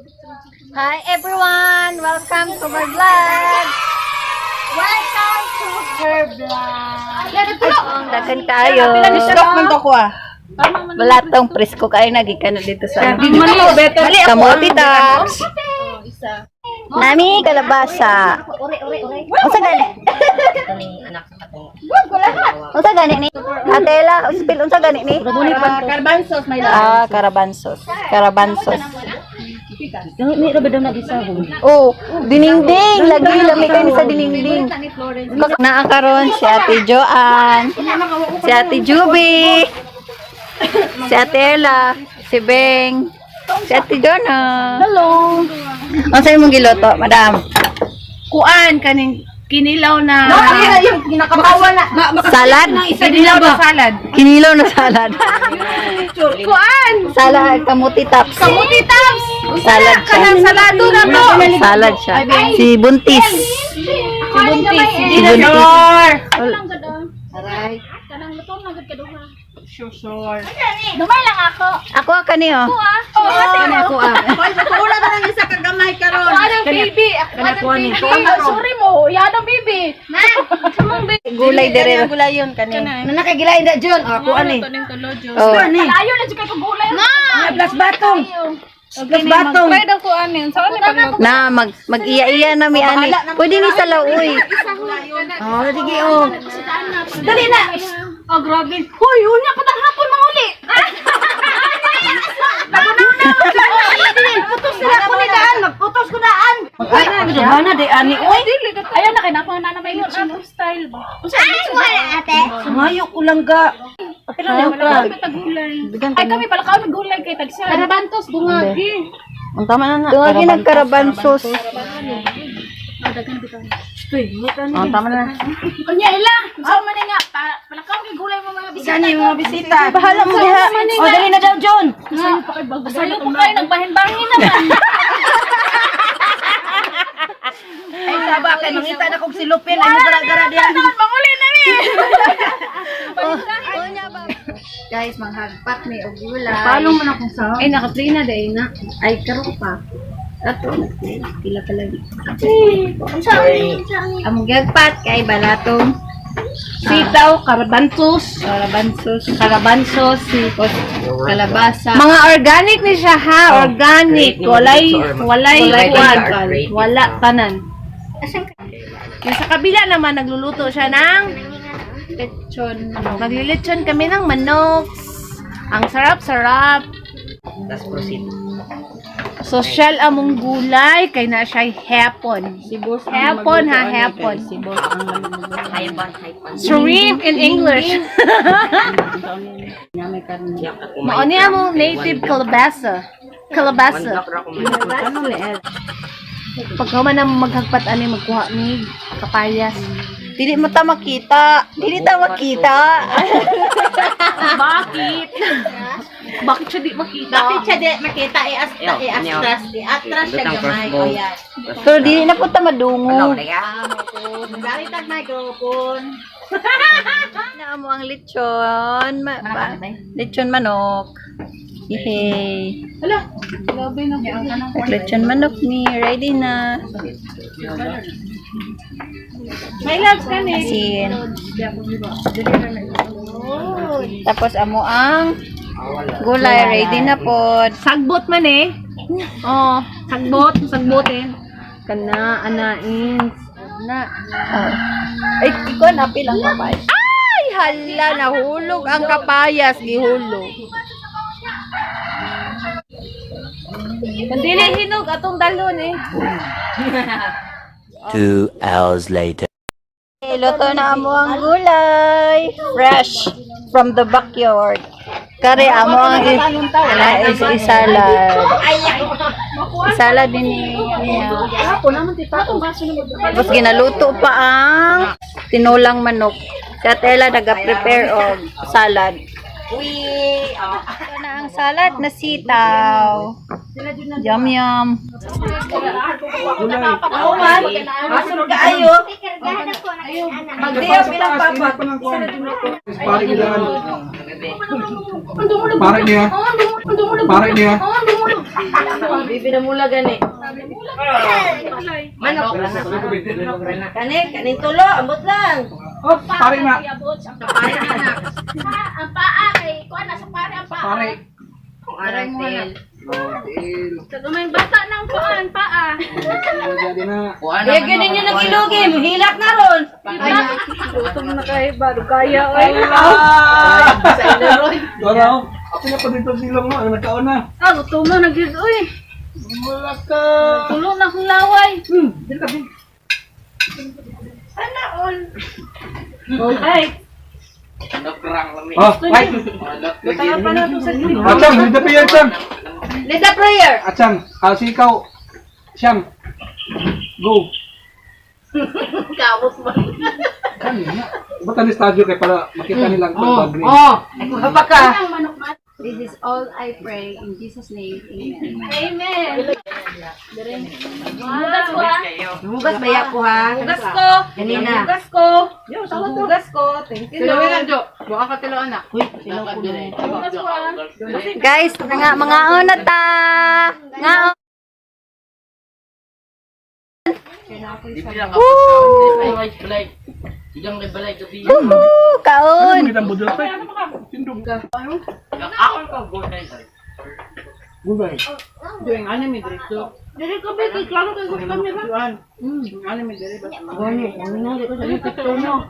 Hi everyone! Welcome to my vlog! Welcome to her vlog! Daghan kayo. Stop man to ko ah. Wala tong presko kayo, nagikan na dito sa Mali, better. Kamote tops. Nami kalabasa. Unsa gani? Unsa gani ni? Atela, uspil, unsa gani ni? Carbanzos may Ah, karabansos. Karabansos. Ni ra ba daw nag-isahon? Oh, diningding. Lagi lami kayo sa diningding. Naa karon si Ate Joanne, si Ate Juby, si Ate Ella, si Beng, si Ate Jonah. Hello. Unsa imong giluto, madam? Kuan kaning kinilaw na Yung kinakabawa na. Salad? Kinilaw na salad. Kinilaw na salad. Kuan. Salad, kamuti tops. Kamuti tops. Salad siya. Kanang salado na to. Salad siya. Si Buntis. Si Buntis. Si Buntis. Sure. Dumay lang ako. Ako kani oh. Oh, ate Ako ah. Wala ba nang isa kagamay karon? Ako anang baby. Ako anang baby. Sorry mo, yan ang baby. Gulay dire. Gulayon kani. Nanakagilain na John. Ako ani. Oh. Alayo na jud kay gulay. Na. Plus batong. Plus batong. Na mag mag-iya-iya na mi ani. Pwede ni sa lauy. Oh, sige oh. Dali na. Oh, grabe. Hoy, unya patang hapon manguli. Putos na ako ni daan, magputos ko daan. Ana di ani oy. Ayaw na kay napa na na may style ba. Ngayo ko lang ga. Pila na ka. Ay kami pala kaon gulay kay tagsa. Karabantos bungagi. Ang tama na na. Tungagi nagkarabansos. Ang tama na. Unya ila, unsa man ni nga pala kaon kay gulay mo mga bisita. Gani mga bisita. Bahala mo diha. Oh, dali na daw John. Sayo pa kayo nagbahin-bahin naman. Ay saba kay mangita na kog silupin ay gara-gara diha. Manguli na mi. Guys, manghagpak ni og gulay. Paano man akong sa? Ay naka-play na dai na. Ay karon pa. Ato pila pa lang. Among gihagpat kay balatong Sitaw, karabantos, karabansos, karabansos, kalabasa. Mga organic ni siya ha, organic. Walay walay kuwan, wala tanan. Yung sa kabila naman nagluluto siya ng Lechon. Maglilechon kami ng manok. Ang sarap-sarap. Let's proceed. Social among gulay kay na siya hapon. Si boss ang Hapon ha, magluto, ani, hapon. kay Si boss ang maluluto. Hypon, hypon. Shrimp in English. Nga may karon. Mao ni among native kalabasa. Kalabasa. Ano ni El? Pagka man ang maghagpat ani magkuha ni kapayas. Dili mo ta makita. Dili ta makita. Bakit? Bakit siya di makita? Bakit siya di makita i-atras, i-atras siya gamay o yan. Pero dili na po ta madungog. Gamit ang microphone. Na mo ang lechon. Lechon manok. Yehey. Hala, grabe na Lechon manok ni ready na. May loves ka ni. Asin. Tapos amo ang gulay ready na pod. Sagbot man eh. Oh, sagbot, sagbot eh. Kana anain. Na. Ah. Ay, ikaw na ang kapay. Ay, hala, nahulog ang kapayas, gihulog. Kung dili hinog atong dalon eh. 2 hours later. Okay, luto na amo ang gulay. Fresh from the backyard. Kare amo ang isalad. Isalad din ni. Tapos ginaluto pa ang tinulang manok. Si Ate Ella naga-prepare og salad. Ito na ang salad na sitaw. Yum yum. Ako man. Aso kaayo. Magdiya bilang papa. Pare niya. Pare niya. Pare niya. Bibi na mula gani. Manok. Kani, kaning tulo, ambot lang. Oh, pare na. Ang paa kay kuan na sa pare ang paa. Pare. Aray mo na. Sa bata ng kuan paa. Jadi na. Kaya ganun yung nag-ilugi, hilak na ron. Dora, ako na pa dito silong mo, ang nagkaon na. Ah, gutom na nagyud oy. Wala ka. Tulo na akong laway. Oh, right. Achang, lead the prayer, Chang. Lead the prayer. Achang, kasi ikaw, Siyam. Go. Kawot mo. Kanina. Ba't ang estadyo kay para makita nila ang pag-green? Oh, ay kung hapa ka. This is all I pray in Jesus' name. Amen. Amen. Hugas ko ah. Hugas ba ko ha? Hugas ko. Kanina. Hugas ko. Hugas ko. Thank you, Lord. Hugas ko ah. Guys, nga mga una ta. Nga. Woohoo! Kaon! Ano ang budol pa? Tindog. Gulay. Dili ko ba kay klaro kay gusto niya ba? Gani, ang nari ko sa picture mo.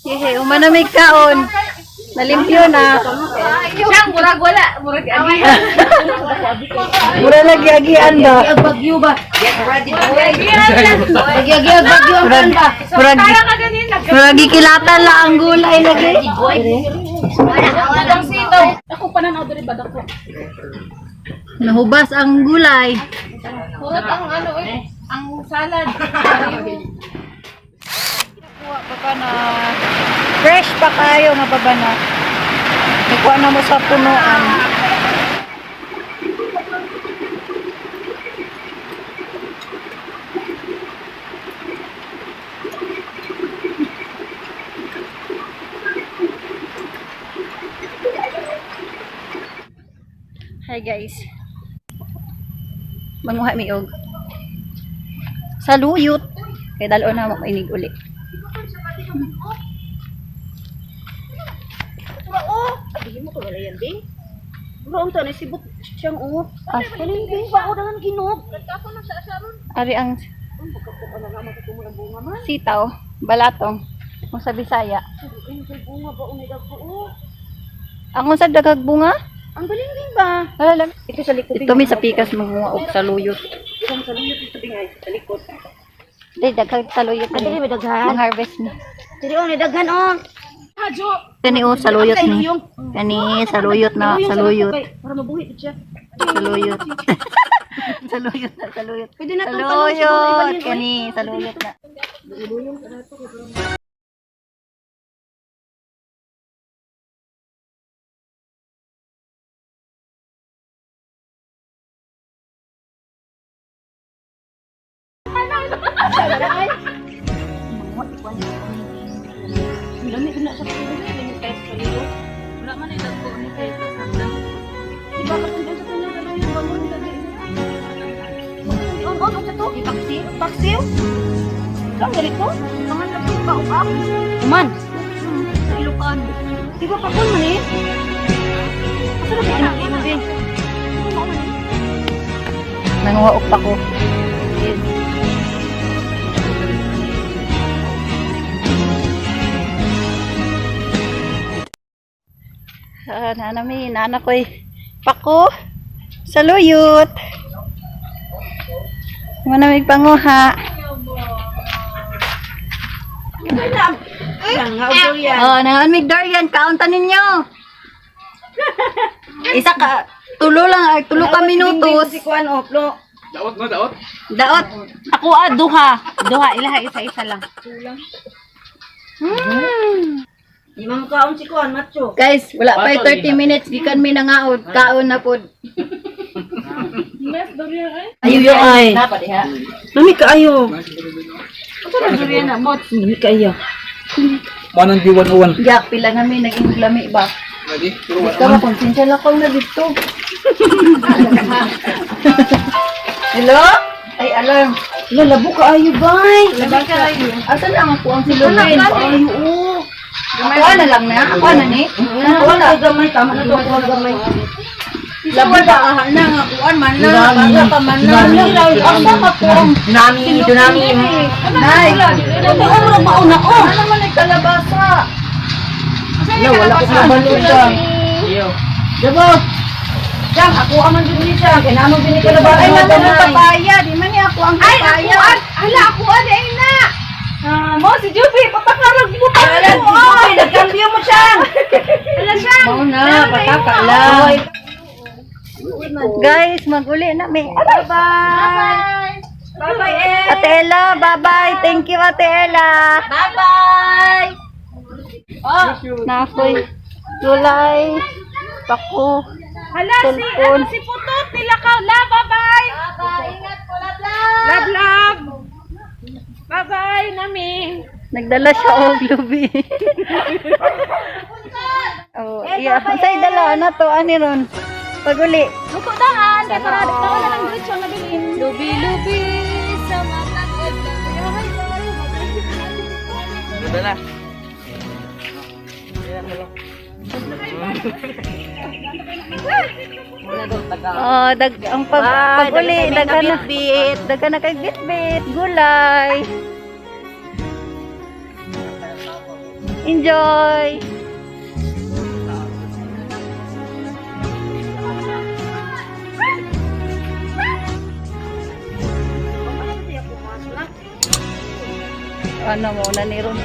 Hehe, umanamig kaon. Nalimpyo na. Siyang murag wala, murag agihan. Mura lagi agian ba? Ang bagyo ba? Get ready boy. Bagyo bagyo ang kan ba? Murag Para ka ganin nag murag gikilatan la ang gulay lagi. Ang sitaw. Ako pa na diri ba dako. Nahubas ang gulay. Purot ang ano eh, ang salad. Kuha pa ba na fresh pa kayo nga pa ba na? Nikuha na mo sa punuan. Hi guys. Manguha mi og saluyot. Kay dalo na mo inig uli. Bro, unta na sibot siyang uot. Ah, Kalinding ba o dangan ginog? Ari ang sitaw, balatong, kung sa Bisaya. Ang sa dagag bunga? Ang galing ba? Wala lang. Ito sa likod. Ito may sa pikas manguha og saluyot. Sa saluyot ito bingay sa likod. Di daghang saluyot. Dili may daghan. Ang harvest ni. Dili oh, ni daghan oh. Kani oh saluyot ni. Kani saluyot na saluyot. Para mabuhi siya. Saluyot. Saluyot na saluyot. Pwede na tong talong siguro Saluyot ibalhin, oy. kani saluyot na. Wala man ay dagko ni kay Di ba katong sa kanyang talong yung bangon dali. On on unsa to? Ipaksiw? Paksiw? Saan dali ko? Pangan lang ba up? Uman. Sa Ilocano. Di ba pakon man eh? Asa na siya anak mo? Nanguha og pako. Ah, nana mi, nana ko'y pako saluyot. Muna may panguha. Oh, nangaon mig durian, kaon ta ninyo. Isa ka tulo lang ay tulo ka minutos. Daot no, daot. Daot. Ako ah, duha. Duha, ilaha isa-isa lang. Guys, wala pa 30 minutes gikan mi nangaod, kaon na pod. Ayo ay. Mami kaayo. Mami kaayo. Manang di 101. Yak pila na mi naging lami ba? Lagi, pero Ikaw ba konsensya lang ko na dito. Hello? Ay, alarm. Lalabo kaayo bay. Lami kayo. Asa lang ako ang silupin? Ayo oh. Ako na lang na. Ako na ni. Ako na gamay tama na to ako gamay. Labo ba ah, na nga kuan man na. Baga pa man na. Asa ka po ang Nami, dunami. Nay. Ako mo mauna oh. Ano naman ay kalabasa? Wala wala ko kabalo siya. Diba? Siyang, ako aman din ni siya. Kaya naman din ni kalabasa. Ay, matulog papaya. Di man ni ako ang Ay, papaya. ako ah. Hala, ako ah, di ay na. Ah, mo si Juby, papakarag mo pa. Wala, si Juby, nagkambyo mo siya. Hala siya. Mao na, pataka lang. Guys, maguli na mi. Bye-bye. Bye-bye, eh. Ate Ella, bye-bye. Thank you, Ate Ella. Bye-bye! Nakoy gulay, pako. Hala, si, Cellphone. ano, si Putot, nilakaw. La, bye-bye. Bye-bye! Ingat po, love, love! Love, love. Bye-bye, nami. Nagdala siya og lubi. Oh, yeah. Unsay dala na to ani ron? Paguli. Luto daan kay para tao na lang diretso ang nabilin. Lubi, lubi sa mga Dala. Oh, dag ang pag paguli daga na bitbit, daga na kay bitbit, gulay. Enjoy. Ano mo na ni Ron?